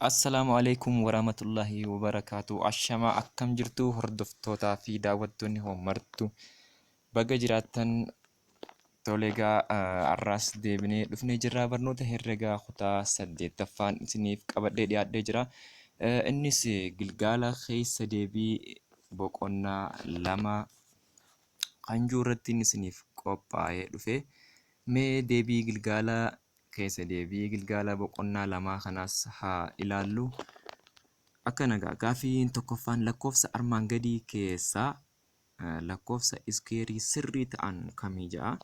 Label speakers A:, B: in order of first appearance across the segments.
A: Assalaamu alaikum warahmatullahi wabarakaatu. Ashamaa, akkam jirtu hordoftootaa fi daawwattoonni homartu? Baga jiraattan. Tole egaa, har'aas deebinee dhufnee jirra. Barnoota herregaa kutaa saddeettaffaan isiniif qabadhee dhiyaadhee jira. Innis gilgaala keessa deebii boqonnaa 2 kan jiru irratti isiniif qophaa'ee dhufe. Mee deebii gilgaala keessa deebii gilgaala boqonnaa lamaa kanaas haa ilaallu. Akkana egaa, gaaffiin tokkoffaan lakkoofsa armaan gadii keessaa lakkoofsa iskeerii sirrii ta'an kamii jedha.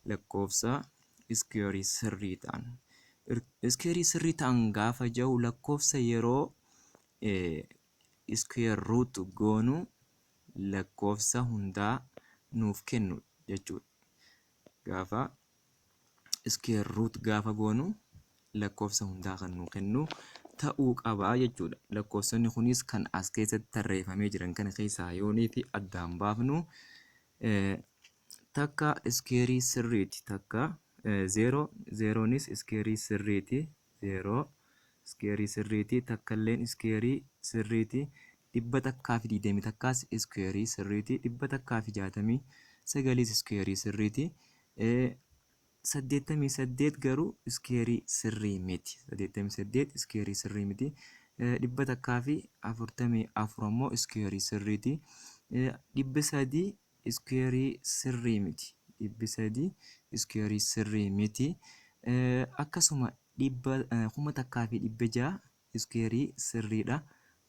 A: Lakkoofsa iskeerii sirrii ta'an. Iskeerii sirrii ta'an gaafa jedhu, lakkoofsa yeroo square root goonu lakkoofsa hundaa nuuf kennu jechuudha. Gaafa square root gaafa goonu lakkoofsa hundaa kan nuu kennu ta'uu qaba jechuudha. Lakkoofsonni kunis kan as keessatti tarreeffamee jiran kana keessaa yoonii fi addaan baafnu, takka iskeerii sirriiti, takka zeeroo, zeeroonis iskeerii sirriiti, zeeroo iskeerii sirriiti, takkalleen iskeerii sirriiti, 121s iskeerii sirriiti, 169s iskeerii sirriiti. 88 garuu iskeerii sirrii miti. 88 iskeerii sirrii miti. 144 ammoo iskeerii sirriiti. 300 iskeerii sirrii miti. 300 iskeerii sirrii miti. Akkasuma 1600 iskeerii sirriidha.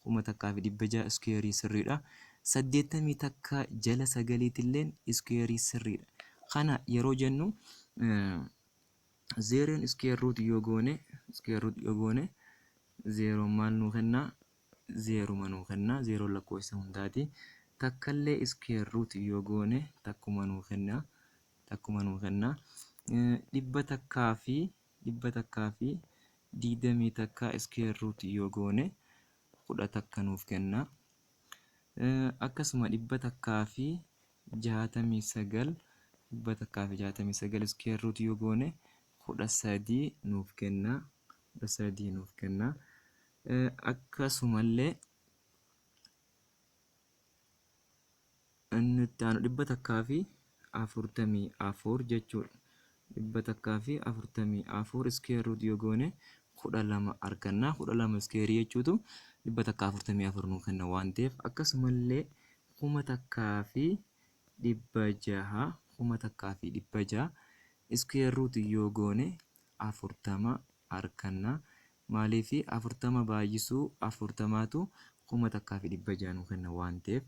A: 1600 iskeerii sirriidha. 81 jala sagaliitilleen iskeerii sirriidha. Kana yeroo jennu, zeeroon square root yoo goone, square root yoo goone zeeroon maal nuu kenna? Zeeruma nuu kenna. Zeeroon lakkoofsa hundaati. Takkallee square root yoo goone takkuma nuu kenna. Takkuma nuu kenna. 121 square root yoo goone 11 nuuf kenna. Akkasuma 169, 169 square root yoo goone 13 nuuf kenna. 13 nuuf kenna. Akkasumallee inni itti aanu 144 jechuudha. 144 square root yoo goone 12 arganna. 12 square jechuutu 144 nuu kenna waan ta'eef. Akkasumallee 1600, 1600 square root yoo goone 40 arganna. Maaliif? 40 baay'isuu 40tu 1600 nuu kenna waan ta'eef.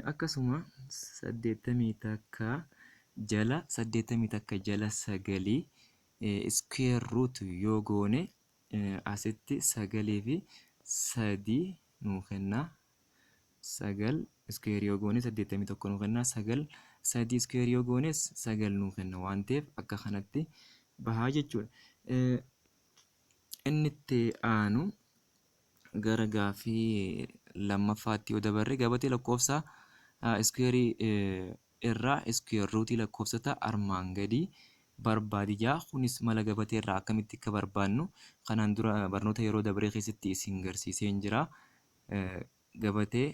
A: Akkasuma 81 jala sagalii square root yoo goone asitti sagalii fi sadii nuu kenna. Sagal square yoo goone 81 nuu kenna. Sagal sadii square yoo goones sagal nuu kenna waan ta'eef, akka kanatti bahaa jechuudha. Inni itti aanu gara gaaffii lammaffaatti yoo dabarre, gabatee lakkoofsa iskeerii irraa square rootii lakkoofsota armaan gadii barbaadi jaa. Kunis mala gabatee irraa akkamitti akka barbaannu kanaan dura barnoota yeroo dabree keessatti isin garsiiseen jira. Gabatee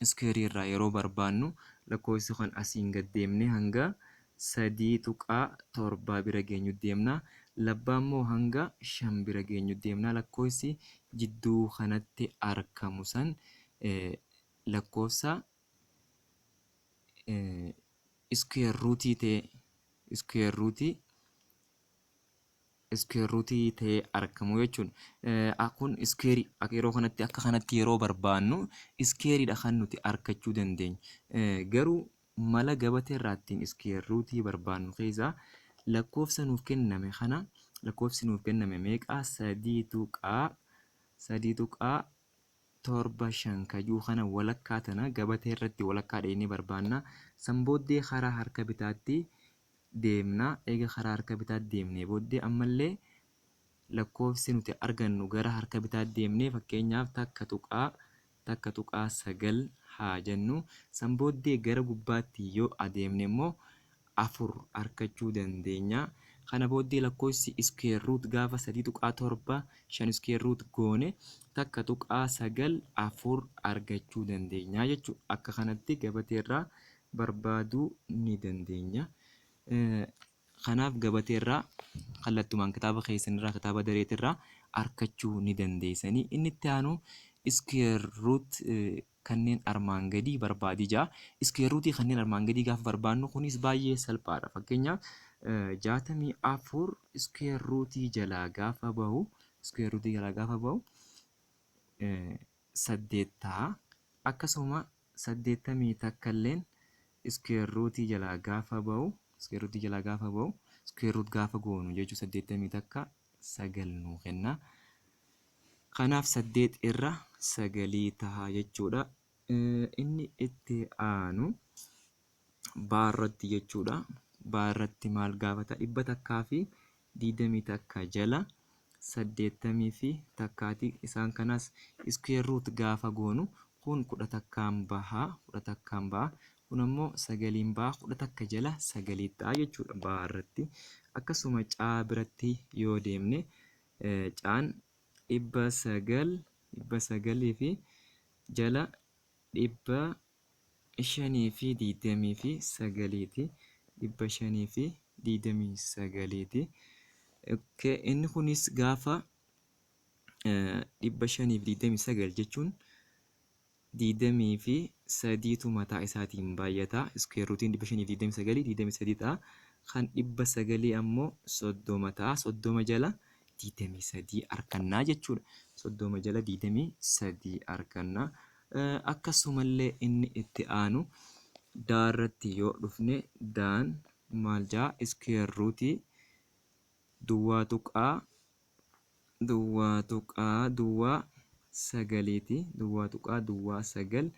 A: iskeerii irraa yeroo barbaannu, lakkoofsi kan asiin gad deemnee hanga 3.7 bira geenyu deemna. Labbaa immoo hanga 5 bira geenyu deemna. Lakkoofsi jidduu kanatti argamu san lakkoofsa square rootii ta'e, square rootii ta'ee argamu jechuudha. Kun iskeerii yeroo kanatti akka kanatti yeroo barbaannu iskeeriidha kan nuti argachuu dandeenyu. Garuu mala gabatee irraa ittiin square rootii barbaannu keessaa lakkoofsa nuuf kenname kana, lakkoofsi nuuf kenname meeqa? 3.3.75 kajuu kana walakkaa tana gabatee irratti walakkaa dheenee barbaanna. San booddee karaa harka bitaatti deemna. Eega karaa harka bitaatti deemnee booddee, ammallee lakkoofsi nuti argannu gara harka bitaatti deemnee, fakkeenyaaf 1.1.9 haa jennu. San booddee gara gubbaatti yoo adeemne immoo afur argachuu dandeenya. Kana booddee lakkoofsi square root gaafa 3.75 square root goone 1.94 argachuu dandeenya jechuudha. Akka kanatti gabateerraa barbaaduu ni dandeenya. Kanaaf gabateerraa kallattumaan kitaaba keessanirraa, kitaaba dareetirraa argachuu ni dandeessanii. Inni itti aanu square root kanneen armaan gadii barbaadi jaa. Square rootii kanneen armaan gadii gaafa barbaannu kunis baay'ee salphaadha. Fakkeenyaaf 64 square rootii jalaa gaafa bahu, square rootii jalaa gaafa bahu 8 ta'a. Akkasuma 81 illeen square rootii jalaa gaafa bahu, square rootii jalaa gaafa bahu, square root gaafa goonu jechuun 81 9 nuu kenna. Kanaaf 8 irra 9 ta'a jechuudha. Inni itti aanu baarratti jechuudha. Baarratti maal gaafata? 121 jala 81ti. Isaan kanas square root gaafa goonu kun 11n bahaa, 11n baha. Kun ammoo 9n baha, 11 jala 9 ta'a jechuudha baarratti. Akkasuma caa biratti yoo deemne caan 900, 900 fi jala 529ti. 529ti. Inni kunis gaafa 529 jechuun 23tu mataa isaatiin baay'ata. Square rootiin 529 23 ta'a. Kan 900 ammoo 30 ta'a. 30 jala 23 argannaa jechuudha. 30 jala 23 argannaa. Akkasumallee inni itti aanu daarratti yoo dhufne daan maal jaa? Square rootii 0.0.09ti. 0.09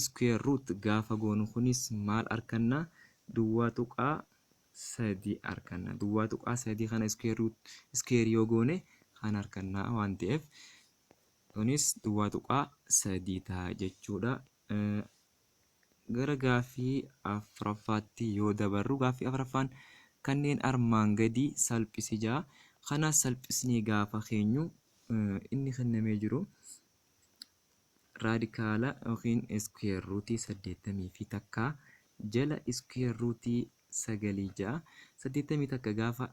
A: square root gaafa goonu kunis maal argannaa? 0.3 arganna. 0.3 kana square root square yoo goone kan argannaa waan ta'eef kunis 0.3 ta'a jechuudha. Gara gaaffii afuraffaatti yoo dabarru gaaffii afuraffaan kanneen armaan gadii salphisi jaa. Kanaas salphisnee gaafa keenyu inni kennamee jiru raadikaala yookiin square rootii 81 jala square rootii 9 ja'a. 81 gaafa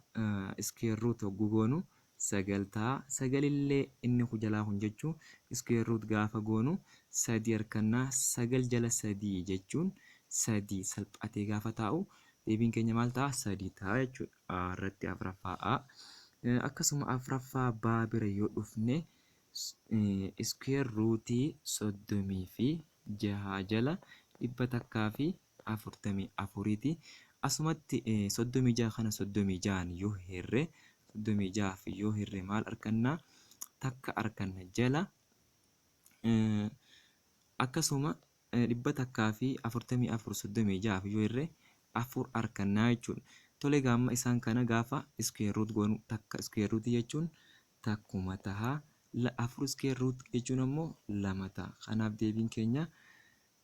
A: square root hogguu goonu 9 ta'a. 9 illee inni jalaa kun jechuun square root gaafa goonu 3 argannaa. 9 jala 3 jechuun 3 salphatee gaafa taa'u deebiin keenya maal ta'a? 3 ta'a jechuudha. A irratti afuraffaa A. Akkasuma afuraffaa B bira yoo dhufne square rootii 36 jala 144ti. Asumatti 36 kana 36n yoo hirre, 36f yoo hirre maal argannaa? 1 arganna jala. Akkasuma 144 36f yoo hirre 4 argannaa jechuudha. Tole, gaamma isaan kana gaafa square root goonu 1 square root jechuun 1 ta'a. 4 square root jechuun ammoo 2 ta'a. Kanaaf deebiin keenya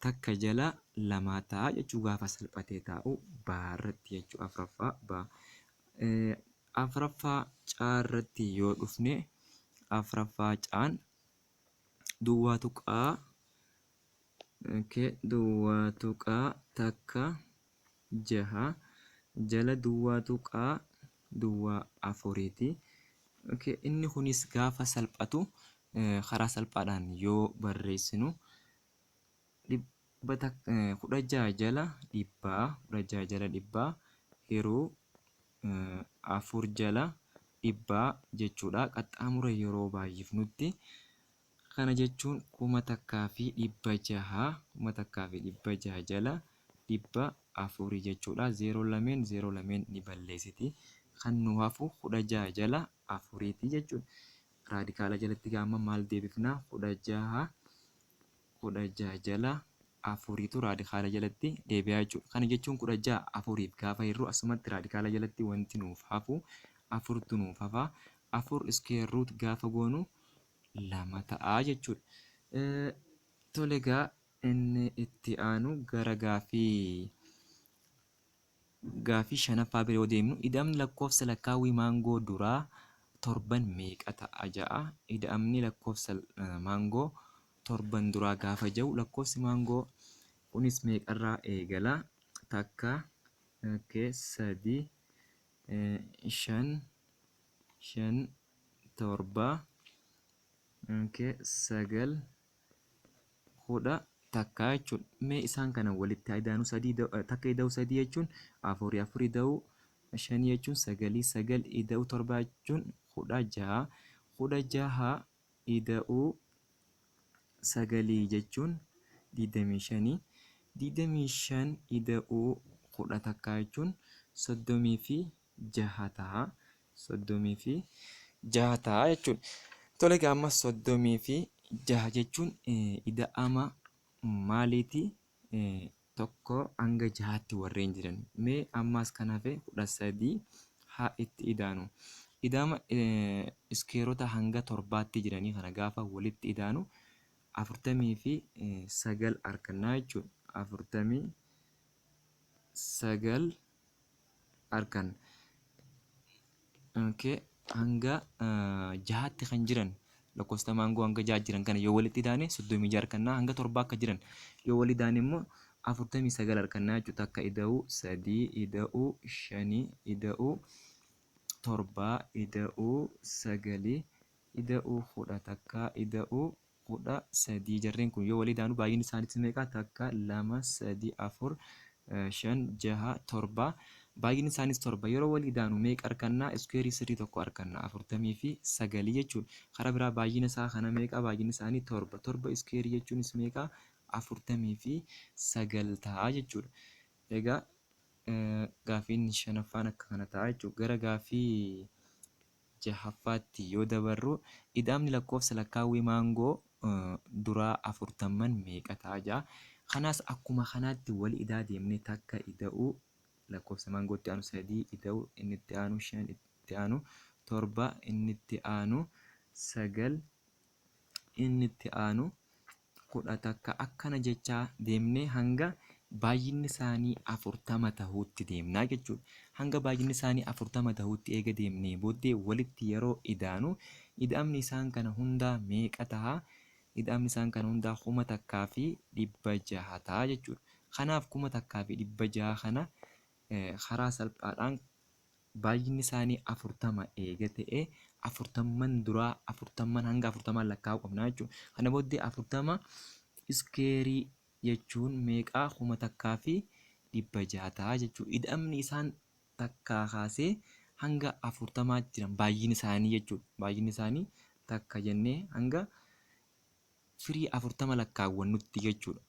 A: 1 jala 2 ta'a jechuu gaafa salphatee taa'u baarratti jechuu afuraffaa B. Afuraffaa caarratti yoo dhufne afuraffaa caan 0.16 jala 0.04ti. Inni kunis gaafa salphatu karaa salphaadhaan yoo barreessinu 16 jala 100, 16 jala 100 hiruu 4 jala 100 jechuudha. Qaxxaamura yeroo baay'ifnutti kana jechuun 1600, 1600 jala 400 jechuudha. Zeeroo lameen zeeroo lameen ni balleessiti. Kan nu hafu 16 jala 4ti jechuudha. Raadikaala jalatti gaama maal deebifnaa? 16, 16 jala 4tu raadikaala jalatti deebi'aa jechuudha. Kana jechuun 16 4f gaafa hirru asumatti raadikaala jalatti wanti nuuf hafu 4tu nuuf hafa. 4 square root gaafa goonu 2 ta'a jechuudha. Tole, egaa inni itti aanu gara gaaffii Gaaffii shanaffaa bira yoo deemnu ida'amni lakkoofsa lakkaawwii maangoo duraa torban meeqa ta'a ja'a. Ida'amni lakkoofsa maangoo torban duraa gaafa ja'u lakkoofsi maangoo kunis meeqarraa eegala? Takka, sadi, shan, shan, torba, sagal, 11 jechuudha. Mee isaan kana walitti haa idaanu. Sadii takka ida'u sadii jechuun afurii, afur ida'u shanii jechuun sagalii, sagal ida'u torba jechuun 16, 16 ida'uu sagalii jechuun 25, 25 ida'uu 11 jechuun 36 ta'a. 36 ta'a jechuudha. Tole egaa amma 36 jechuun ida'ama maaliiti? Tokko hanga jahaatti warreen jiran. Mee ammaas kan hafe 13 haa itti idaanu. Ida'ama iskeerota hanga torbaatti jiranii kana gaafa walitti idaanu 49 argannaa jechuudha. 49 arganna. Okay. Hanga jahaatti kan jiran lakkoofsa maangoo hanga jaha jiran kana yoo walitti idaane 36 arganna. Hanga torbaa akka jiran yoo walitti idaane immoo 49 arganna jechuudha. Takka ida'uu sadii ida'uu shanii ida'uu torbaa ida'uu sagalii ida'uu 11 ida'uu 13. Jarreen kun yoo walii idaanu baay'inni isaaniitis meeqa? Takka, lama, sadi, afur, shan, jaha, torba. Baay'inni isaaniis torba. Yeroo walii idaanu meeqa arganna? Iskuweerii sirrii tokko arganna. 49 jechuudha. Karaa biraa baay'ina isaa kana meeqa? Baay'inni isaanii torba. Torba iskuweerii jechuunis meeqa? 49 ta'a jechuudha. Egaa gaaffiin shanaffaan akka kana ta'a jechuudha. Gara gaaffii jahaffaatti yoo dabarru ida'amni lakkoofsa lakkaawwii maangoo duraa afurtamman meeqa ta'a ja'a. Kanaas akkuma kanaatti wali idaa deemnee takka ida'uu lakkoofsa maangoo itti aanu sadii ida'uu inni itti aanu shan itti aanu torba inni itti aanu sagal inni itti aanu 11 akkana jechaa deemnee hanga baay'inni isaanii 40 tahuutti deemnaa jechuudha. Hanga baay'inni isaanii 40 tahuutti eega deemnee booddee walitti yeroo idaanu ida'amni isaan kana hundaa meeqa taha? Ida'amni isaan kana hundaa 1600 taha jechuudha. Kanaaf 1600 kana karaa salphaadhaan baay'inni isaanii 40 eega ta'e afurtamman duraa afurtamman hanga afurtamaan lakkaa'uu qabna jechuudha. Kana booddee 40 iskeerii jechuun meeqaa 1600 ta'a jechuudha. Ida'amni isaan takkaa kaasee hanga afurtamaa jiran baay'inni isaanii jechuudha. Baay'inni isaanii takka jennee hanga firii 40 lakkaawwannutti jechuudha.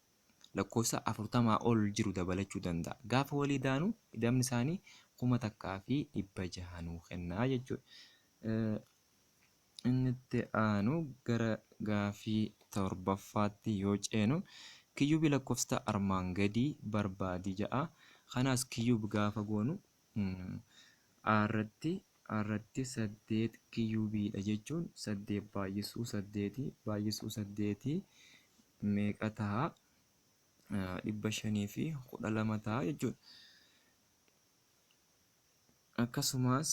A: Lakkoofsa 40 ol jiru dabalachuu danda'a. Gaafa walii idaanu ida'amni isaanii 1600 nuu kenna jechuudha. Inni itti aanu gara gaafii torbaffaatti yoo ceenu kiyyuubii lakkoofsota armaan gadii barbaadi ja'a. Kanaas kiyyuub gaafa goonu A irratti A irratti 8 kiyyuubiidha jechuun 8 baay'isuu 8 baay'isuu 8 meeqa ta'a? 512 ta'a jechuudha. Akkasumas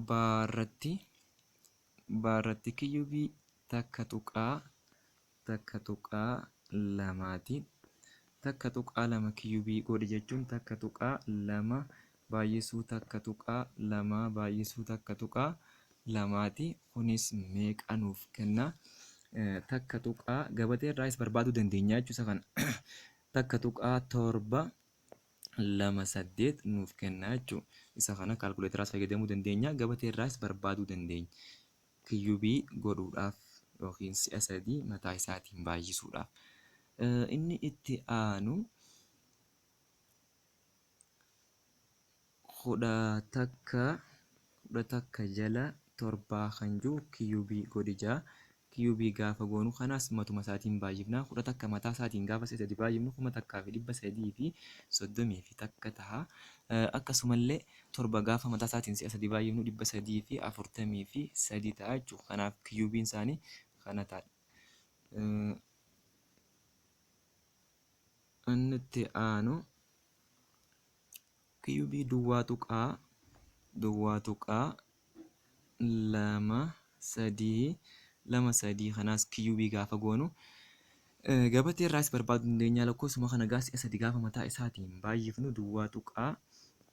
A: B irratti B irratti kiyyuubii takka tuqaa takka tuqaa lamaati. Takka tuqaa lama kiyyubii godhi jechuun takka tuqaa lama baay'isuu takka tuqaa lama baay'isuu takka tuqaa lamaati. Kunis meeqa nuuf kenna? Takka tuqaa gabatee irraayis barbaaduu dandeenya jechuudha isa kana. 1.728 nuuf kenna jechuudha. Isa kana kaalkuleeteraas fayyadamuu dandeenya gabatee irraayis barbaaduu dandeenya. Kiyyubii godhuudhaaf yookiin si'a sadii mataa isaatiin baay'isuudhaaf. Inni itti aanu 11 11 jala torbaa kan jiru kiyyubii godhi ja'a. Kiyyubii gaafa goonu kanaas matuma isaatiin baay'ifna. 11 mataa isaatiin gaafa si'a sadi baay'ifnu 1331 ta'a. Akkasumallee torba gaafa mataa isaatiin si'a sadi baay'ifnu 343 ta'a jechuudha. Kanaaf kiyyubiin isaanii kana ta'a. Inni itti aanu Kiyuubii duwwaa tuqaa duwwaa tuqaa 2 3 2 3 kanaas kiyuubii gaafa goonu gabatee irraas barbaaduu dandeenya. Lakkoofsuma kana gaa si'a sadi gaafa mataa isaatiin baay'ifnu duwwaa tuqaa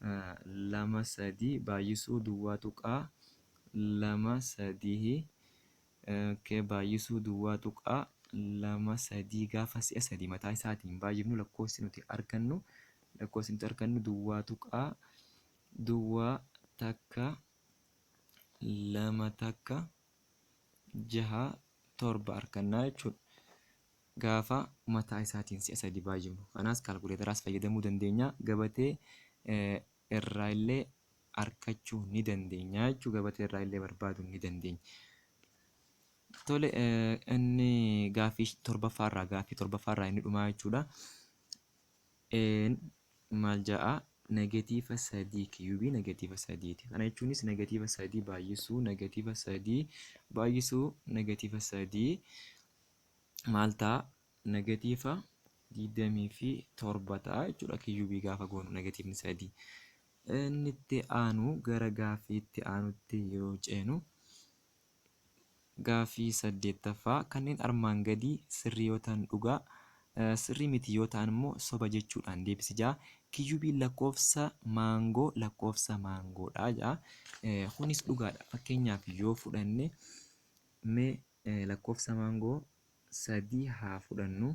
A: 2 3 baay'isuu duwwaa tuqaa 2 3 okay, baay'isuu duwwaa tuqaa 2 3 gaafa si'a sadi mataa isaatiin baay'ifnu lakkoofsi nuti argannu duwwaa tuqaa duwwaa takka 2 takka 6 7 argannaa jechuudha. Gaafa mataa isaatiin si'a sadi baay'ifnu. Kanaas kaalkuleeteraas fayyadamuu dandeenya. Gabatee irraa illee argachuu ni dandeenya jechuudha. Gabatee irraa illee barbaaduu ni dandeenya. Tole, inni gaaffii torbaffaarraa inni dhumaa jechuudha. Maal jedhaa? Negatiiva sadii kiyuubii negatiiva sadiiti. Kana jechuunis negatiiva sadii baay'isuu negatiiva sadii baay'isuu negatiiva sadii maal ta'a? Negatiiva 27 ta'a jechuudha kiyuubii gaafa goonu negatiivni sadii. Inni itti aanu, gara gaaffii itti aanutti yoo ceenu, gaaffii saddeettaffaa: kanneen armaan gadii sirrii yoo ta'an dhugaa, sirrii miti yoo ta'an immoo soba jechuudhaan deebisi ja'a. Kiyuubiin lakkoofsa maangoo lakkoofsa maangoodha ja'a. Kunis dhugaadha. Fakkeenyaaf yoo fudhanne, mee lakkoofsa maangoo sadii haa fudhannu.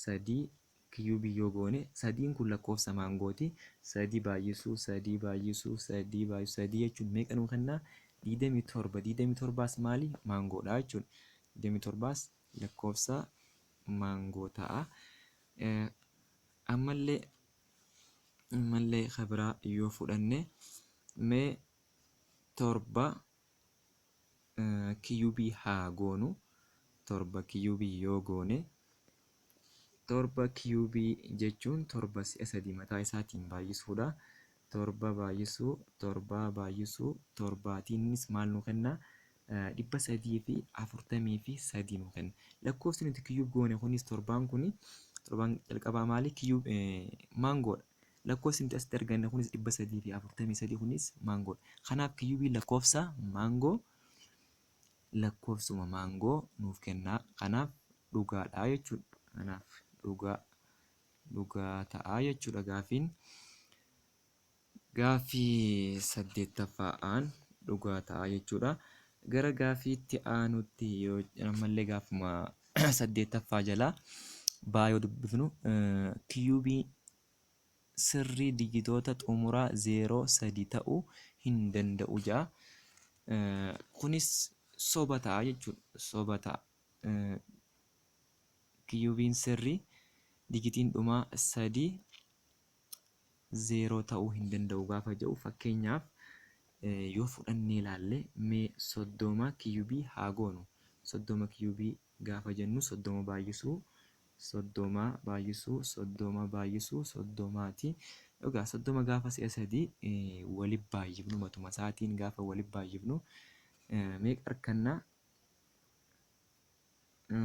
A: Sadii kiyuubii yoo goone, sadiin kun lakkoofsa maangooti. Sadii baay'isuu sadii baay'isuu sadii baay'isuu sadii jechuun meeqa nuu kennaa? 27. 27s maali? Maangoodha jechuudha. 27s lakkoofsa maangoo ta'a. Ammallee kan biraa yoo fudhanne, mee 7 kiyuubii haa goonu. 7 kiyuubii yoo goone, 7 kiyuubii jechuun 7 si'a sadii mataa isaatiin baay'isuudha. 7 baay'isuu 7 baay'isuu torbaatiinis maal nuu kenna? 343 nuu kenna. Lakkoofsi nuti cube goone kunis, torbaan kuni, torbaan jalqabaa maali? Cube maangoodha. Lakkoofsi nuti asitti arganne kunis, 343 kunis maangoodha. Kanaaf kiyuubiin lakkoofsa maangoo lakkoofsuma maangoo nuuf kenna. Kanaaf dhugaadha jechuudha. Kanaaf dhugaa ta'a jechuudha gaaffiin. Gaaffii saddeettaffaan dhugaa ta'a jechuudha. Gara gaaffiitti aanutti yoo, ammallee gaaffuma saddeettaffaa jalaa baa yoo dubbifnu, kiyuubii sirrii digitoota xumuraa 0 3 ta'uu hin danda'u jedha. Kunis soba ta'a jechuudha. Soba ta'a. Kiyuubiin sirrii digitiin dhumaa sadii 0 ta'uu hin danda'u gaafa jedhu, fakkeenyaaf yoo fudhannee ilaalle, mee 30 kiyuubii haa goonu. 30 kiyuubii gaafa jennu, 30 baay'isuu 30 baay'isuu 30 baay'isuu 30ti. Egaa 30 gaafa si'a sadii walitti baay'ifnu, matuma isaatiin gaafa walitti baay'ifnu meeqa argannaa?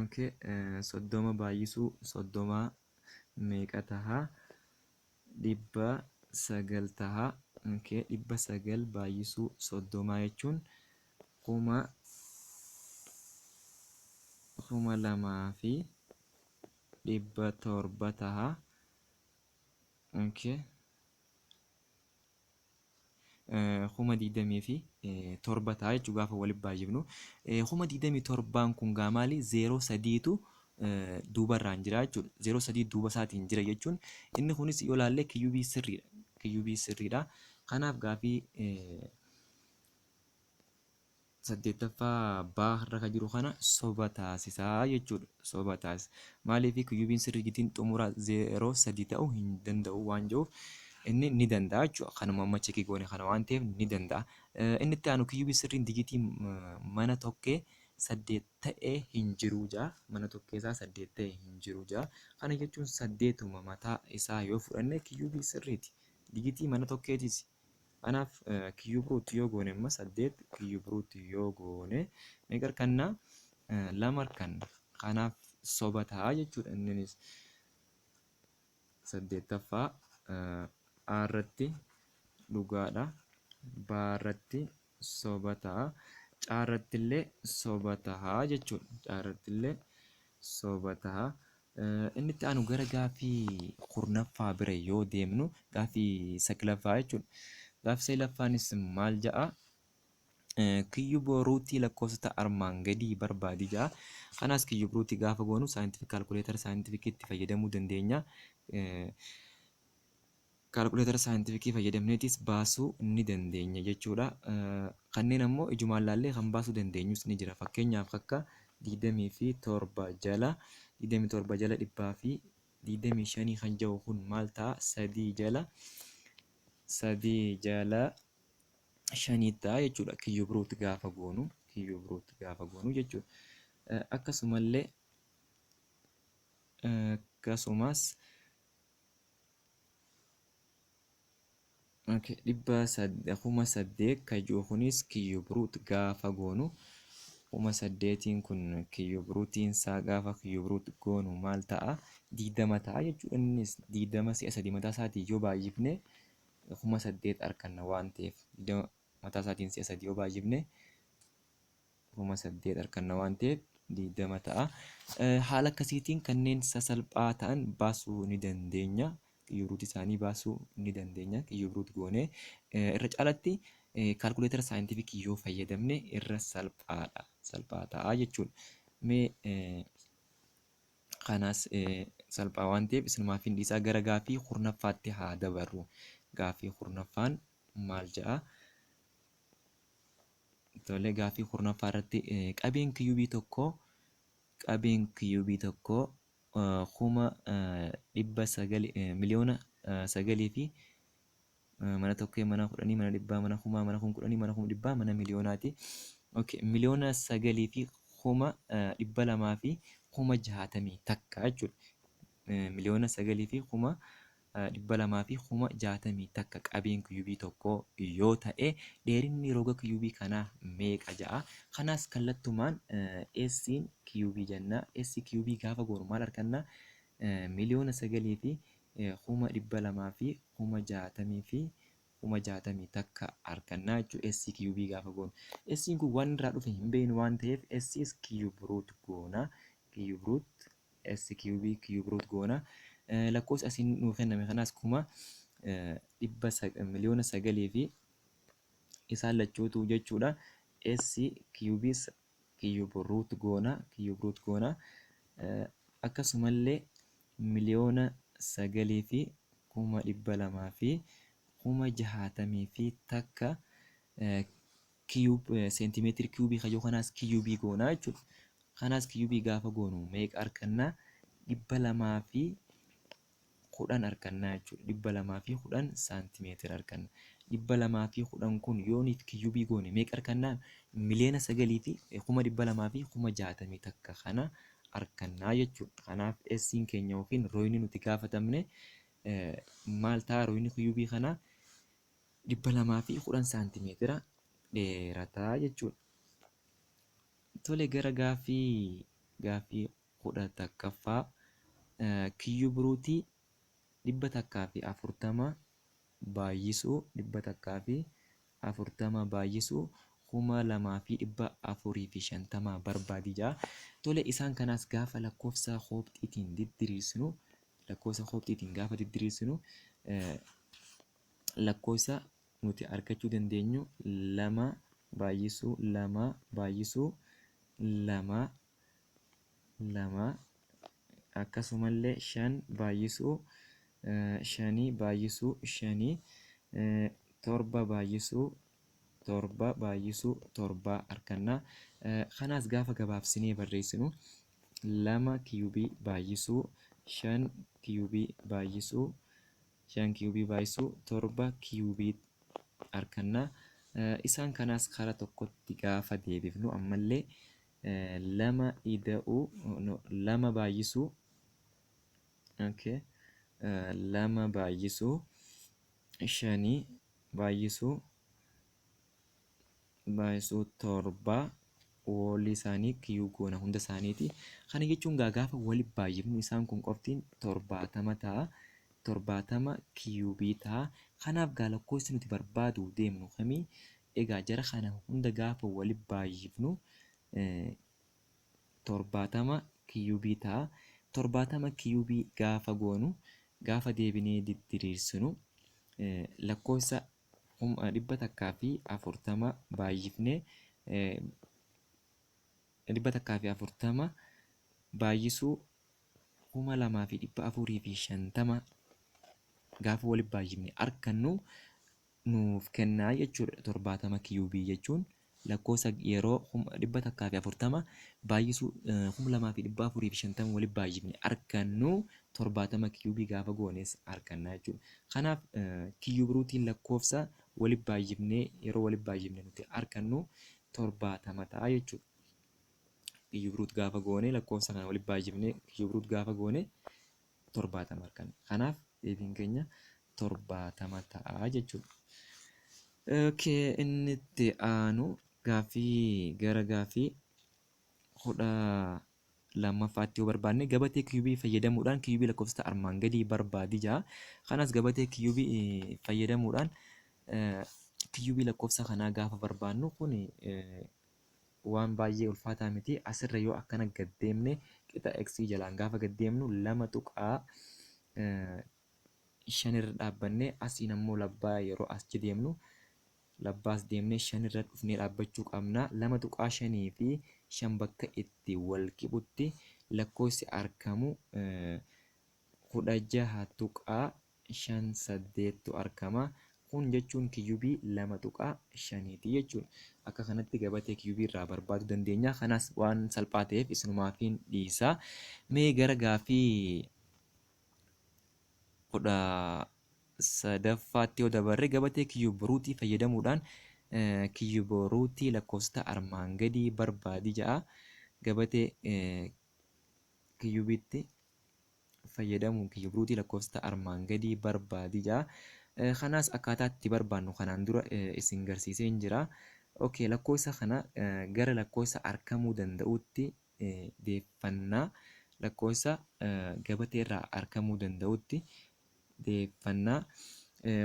A: Okay, 30 baay'isuu 30 meeqa tahaa? 900 taha. Okay, 900 baay'isuu 30 jechuun 2700 taha. Okay. 27,000 ta'a jechuudha gaafa walitti baay'ifnu. 27,000n kun gaa maali? Zeeroo sadiitu duubarraan jira jechuudha. Zeeroo sadii duuba isaatiin jira jechuun inni kunis yoo ilaalle kiyuubii sirriidha. Kiyuubii sirriidha. Kanaaf gaafii saddeettaffaa baa irra kan jiru kana soba taasisaa jechuudha. Soba taasisa. Maaliif? Kiyuubiin sirrii digitiin xumura zeeroo sadii ta'uu hin danda'u waan jiruuf, inni ni danda'a jechuudha. Kanuma amma check goone kana waan ta'eef ni danda'a. Inni itti aanu, kiyuubii sirriin digitii mana tokkee saddeet ta'ee hin jiru jaa. Mana tokkee isaa saddeet ta'e hin jiru jaa. Kana jechuun saddeetuma mataa isaa yoo fudhanne kiyuubii sirriiti. Digitii mana tokkeetis. Kanaaf cube root yoo goone, amma saddeet cube root yoo goone meeqa argannaa? Lama arganna. Kanaaf soba ta'a jechuudha inninis. Saddeettaffaa A irratti dhugaadha. B irratti soba ta'a. C irratti illee soba ta'a jechuudha. C irratti illee soba ta'a. Inni itti aanu gara gaaffii 10ffaa bira yoo deemnu gaaffii 9ffaa jechuudha. Gaaffii 9ffaanis maal ja'a? Kiyyuub ruutii lakkoofsota armaan gadii barbaadi ja'a. Kanaas kiyyuub ruutii gaafa goonu saayintifik kaalkuleetara saayintifikiitti fayyadamuu dandeenya. Kaalkuleetara saayintifikii fayyadamneetis baasuu ni dandeenya jechuudha. Kanneen ammoo ijumaan laallee kan baasuu dandeenyus ni jira. Fakkeenyaaf akka 27 jala 27 jala 125 kan jiru kun maal ta'a? 3 jala 3 jala 5 ta'a jechuudha. Kiyyuub ruut gaafa goonu kiyyuub ruut gaafa goonu jechuudha. Akkasumallee akkasumas okay, 8,000 kan jiru kunis kiyyuub ruut gaafa goonu 8,000 kun kiyyuub ruutiin isaa gaafa kiyyuub ruut goonu maal ta'a? 20 ta'a jechuudha. Innis 20 si'a 3 mataa isaatiin yoo baay'ifne 8,000 arganna waan ta'eef 20 mataa isaatiin si'a 3 yoo baay'ifne 8,000 arganna waan ta'eef 20 ta'a. Haala akkasiitiin kanneen sasalphaa ta'an baasuu ni dandeenya. Kiyyuub ruutii isaanii baasuu ni dandeenya. Kiyyuub ruut goonee irra caalatti kaalkuleetara saayintifikii yoo fayyadamne irra salphaadha. Salphaa ta'a jechuudha. Mee kanaas salphaa waan ta'eef isinumaaf hin dhiisaa gara gaaffii 10ffaatti haa dabarru. Gaaffii 10ffaan maal jedha? Tole gaaffii 10ffaa irratti qabeen kiyyuubii tokkoo qabeen kiyyuubii tokkoo 900,000 9,000,000 fi mana tokkee mana 10 mana dhibbaa mana kumaa mana 10,000 mana 100,000 mana miliyoonaati. Okay, 9,261,000 jechuudha. 9,261,000 qabeen kiyyuubii tokkoo yoo ta'e dheerinni roga kiyyuubii kanaa meeqa ja'a? Kanaas kallattumaan S'n kiyyuubii jenna. S kiyyuubii gaafa goonu maal arganna? 9,261,061 arganna jechuudha. S kiyyuubii gaafa goonu. S'n kun waan irraa dhufe hin beeknu waan ta'eef S cube root goona. Cube root S cube cube root goona. Lakkoofsi asiin nuu kenname kanaas 9,000,000 fi isaan lachuutu jechuudha. S cube cube root goona. Cube root goona. Akkasumallee 9,261,061 cube seentimeetiri kiubii kayyoo kanaas kiubii goona jechuudha. Kanaas kiubii gaafa goonu meeqa arganna? 210 arganna jechuudha. 210 saantimeetira arganna. 210 kun yoo nuti kiubii goone meeqa arganna? 9,261,061 kana arganna jechuudha. Kanaaf S'n keenya yookiin rooyni nuti gaafatamne maal ta'a? Rooyni kiubii kanaa 210 saantimeetira dheerataa jechuudha. Tole gara gaaffii 11ffaa kiyyuub ruutii 140 baay'isuu 140 baay'isuu 2,450 barbaadi jedha. Tole isaan kanaas gaafa lakkoofsa koopxiitiin diddiriirsinu lakkoofsa koopxiitiin gaafa diddiriirsinu lakkoofsa nuti argachuu dandeenyu 2 baay'isuu 2 baay'isuu 2 2 akkasumallee 5 baay'isuu 5 baay'isuu 5 7 baay'isuu 7 baay'isuu 7 arganna. Kanaas gaafa gabaabsinee barreessinu 2 kiiyubii baay'isuu 5 kiiyubii baay'isuu 5 kiiyubii baay'isuu 7 kiiyubii arganna. Isaan kanaas karaa tokkotti gaafa deebifnu ammallee 2 ida'uu 2 baay'isuu okay 2 baay'isuu 5 baay'isuu baay'isuu 7 walii isaanii kiyyuu goona hunda isaaniiti. Kana jechuun gaafa wali baay'ifnu isaan kun qoftiin 70 ta'a. 70 kiyuubii ta'a. Kanaaf gaa lakkoofsi nuti barbaadu deemnu kamii? Egaa jara kana hunda gaafa wali baay'ifnu 70 kiyuubii ta'a. 70 kiyuubii gaafa goonu gaafa deebinee diddiriirsinu lakkoofsa 140 baay'ifnee 140 baay'isuu 2450 gaafa wali baay'ifne argannu nuuf kennaa jechuudha. 70 kiyuubii jechuun lakkoofsa yeroo 140 baay'isuu 2450 wali baay'ifne argannu 70 kiyuubii gaafa goones arganna jechuudha. Kanaaf kiyuub ruutiin lakkoofsa wali baay'ifnee yeroo wali baay'ifne nuti argannu 70 ta'a jechuudha. Kiyuub ruut gaafa goone lakkoofsa kana wali baay'ifnee kiyuub ruut gaafa goone 70 arganna. Kanaaf deebiin keenya 70 ta'a jechuudha. Okay, inni itti aanu gaaffii gara gaaffii 12ffaatti yoo barbaanne gabatee kiyuubii fayyadamuudhaan kiyuubii lakkoofsota armaan gadii barbaadi jedha. Kanas gabatee kiyuubii fayyadamuudhaan kiyuubii lakkoofsa kanaa gaafa barbaannu kun waan baay'ee ulfaataa miti. Asirra yoo akkana gad deemne qixa x jalaan gaafa gad deemnu 2.5 irra dhaabbanne asiin ammoo labbaa yeroo as deemnu labbaas deemnee 5 irra dhufnee dhaabbachuu qabna. 2.5 fi 5 bakka itti wal qixutti lakkoofsi argamu 16.58 argama. Kun jechuun kiyuubii 2.5ti jechuudha. Akka kanatti gabatee kiyuubii irraa barbaaduu dandeenya. Kanas waan salphaa ta'eef isinumaafiin dhiisa. Mee gara gaaffii 13ffaatti yoo dabarre gabatee kiyuub ruutii fayyadamuudhaan kiyuub ruutii lakkoofsota armaan gadii barbaadi jedha. Gabatee kiyuubiitti fayyadamuun kiyuub ruutii lakkoofsota armaan gadii barbaadi jedha. Kanaas akkaataa itti barbaannu kanaan dura isin garsiiseen jira. Okay, lakkoofsa kana gara lakkoofsa argamuu danda'utti deeffannaa. Lakkoofsa gabatee irraa argamuu danda'utti deeffannaa.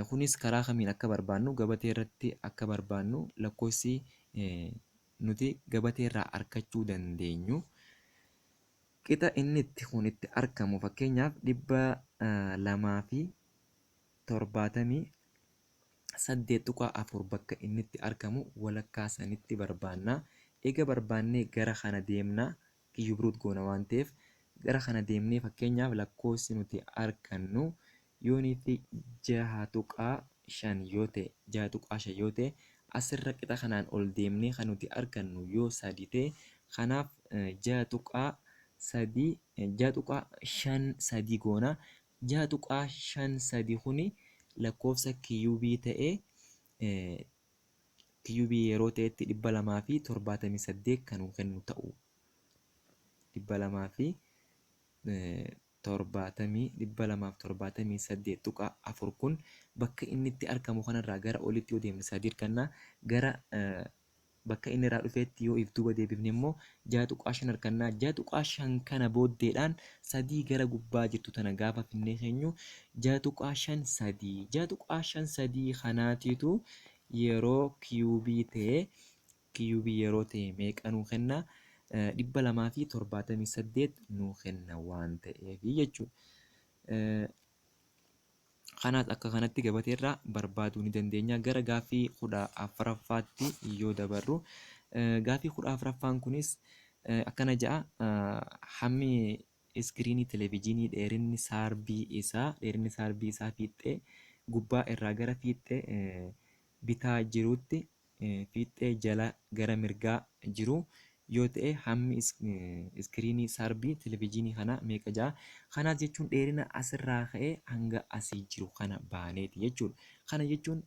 A: Kunis karaa kamiin akka barbaannu gabatee irratti akka barbaannu lakkoofsi nuti gabatee irraa argachuu dandeenyu qixa inni itti kun itti argamu fakkeenyaaf 278.4 bakka inni itti argamu walakkaa sanitti barbaanna. Eega barbaannee gara kana deemna kiyuub ruut goona waan ta'eef gara kana deemnee fakkeenyaaf lakkoofsi nuti argannu yoonii fi 6.5 yoo ta'e 6.5 yoo ta'e asirra qixa kanaan ol deemnee kan nuti argannu yoo 3 ta'e kanaaf 6.3 6.53 goona. 6.53 kuni lakkoofsa kiyuubii ta'ee kiyuubii yeroo ta'etti 278 kan nu kennu ta'u 278.4 kun bakka inni itti argamu kanarraa gara olitti yoo deemne 3 arganna. Gara bakka inni irraa dhufeetti yoo if duuba deebifne immoo 6.5 arganna. 6.5 kana booddeedhaan 3 gara gubbaa jirtu tana gaafa finnee keenyu 6.53 6.53 kanaatiitu yeroo kiyuubii ta'e kiyuubii yeroo ta'e meeqa nuu kenna? 278 nuu kenna waan ta'eef jechuudha. Kanaas akka kanatti gabatee irraa barbaaduu ni dandeenya. Gara gaaffii 14ffaatti yoo dabarru gaaffii 14ffaan kunis akkana jedha. Hammi iskiriinii televezyiinii dheerinni saarbii isaa fiixee gubbaa irraa gara fiixee bitaa jirutti fiixee jala gara mirgaa jiru yoo ta'e hammi iskiriinii saarbii televezyiinii kana meeqa jedha. Kanaas jechuun dheerina asirraa ka'ee hanga asii jiru kana baaneeti jechuudha. Kana jechuun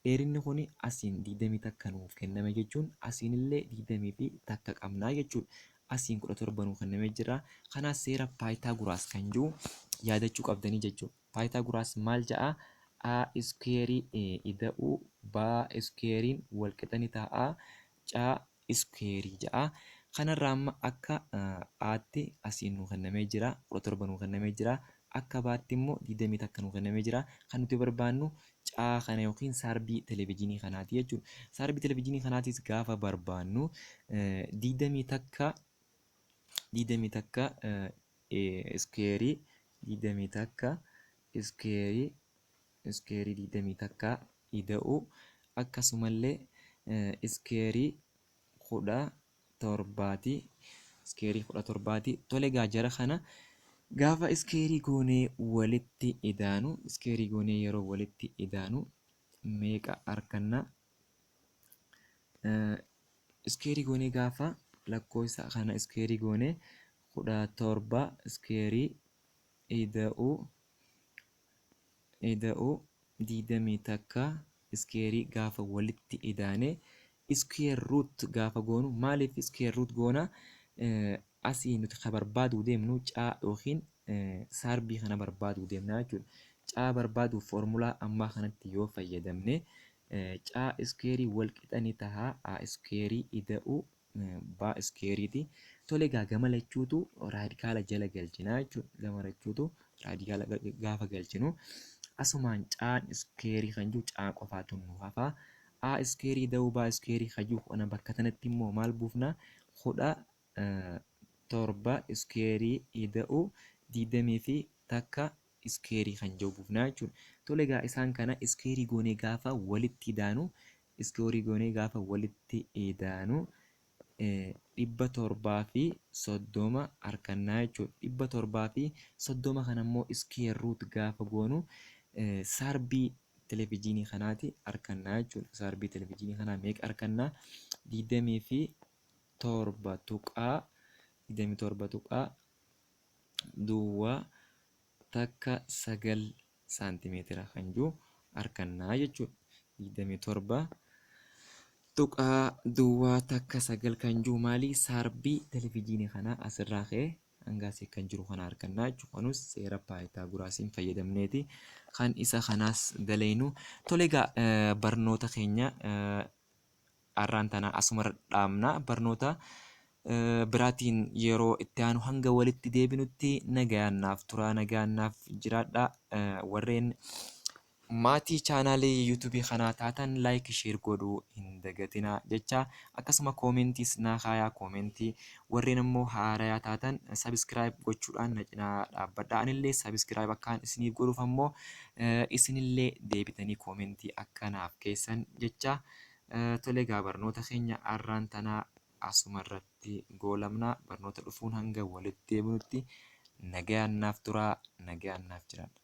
A: dheerinni kun asiin 21 nuuf kenname jechuun asiinillee 21 qabnaa jechuudha. Asiin 17 nuuf kennamee jira. Kanaas seera Paayitaaguraas kan jiru yaadachuu qabdanii jechuudha. Paayitaaguraas maal jedha? A iskuweerii ida'uu B iskuweeriin wal qixa ni ta'a. C iskuweerii jedha. Kanarraa amma akka Aatti asiin nuu kennamee jira. 17 nuu kennamee jira. Akka baatti immoo 21 nu kennamee jira. Kan nuti barbaannu caa kana yookiin saarbii televezyiinii kanaati jechuudha. Saarbii televezyiinii kanaatis gaafa barbaannu 21 21 iskeerii 21 iskeerii 21 ida'uu akkasumallee iskeerii 17ti. Iskeerii 17ti. Tole egaa jara kana gaafa iskeerii goonee walitti idaanu, iskeerii goonee yeroo walitti idaanu meeqa arganna? Iskeerii goonee gaafa lakkoofsa kana iskeerii goonee 17 iskeerii ida'uu 21 iskeerii gaafa walitti idaane square root gaafa goonu, maaliif square root goona? Asii nuti ka barbaaduu deemnu caa yookiin saarbii kana barbaaduu deemna jechuudha. Caa barbaaduuf foormulaa ammaa kanatti yoo fayyadamne caa iskeerii wal qixa ni taha a iskeerii ida'uu ba iskeeriiti. Tole egaa gama lachuutu raadikaala jala galchina jechuudha. Gama lachuutu raadikaala gaafa galchinu asumaan caan iskeerii kan jiru caa qofaatu nu hafa. A iskeerii ida'uu ba iskeerii kan jiru kana bakka kanatti immoo maal buufna? 17 iskeerii ida'uu 21 iskeerii kan jiru buufna jechuudha. Tole egaa isaan kana iskeerii goonee gaafa walitti idaanu, iskeerii goonee gaafa walitti idaanu 730 argannaa jechuudha. 730 kana immoo square root gaafa goonu saarbii televezyiinii kanaati argannaa jechuudha. Saarbii televezyiinii kanaa meeqa argannaa? 27 tuqaa 27 tuqaa duwwaa takka 9 saantimeetira kan jiru argannaa jechuudha. 27 tuqaa duwwaa takka 9 kan jiru maali? Saarbii televezyiinii kanaa asirraa ka'ee hanga asii kan jiru kana argannaa jechuudha. Kunis seera Paayitaaguraasiin fayyadamneeti kan isa kanaas daleynu. Tole egaa barnoota keenya har'aan tana asumarra dhaabna. Barnoota biraatiin yeroo itti aanu hanga walitti deebinutti nagayaan naaf turaa, nagaan naaf jiraadhaa. Warreen maatii chaanaalii yuutuubii kanaa taatan like, share godhuu hin dagatinaa jecha, akkasuma koomentiis naa kaayaa koomentii. Warreen ammoo haarayaa taatan subscribe gochuudhaan na cinaa dhaabbadha. Anillee subscribe akkaan isiniif godhuuf ammoo isinillee deebitanii koomentii akka naaf keessan jecha. Tole egaa barnoota keenya har'aan tanaa asumarratti goolabna. Barnoota dhufuun hanga walitti deebinutti nagayaan naaf turaa, nagayaan naaf jiraadha.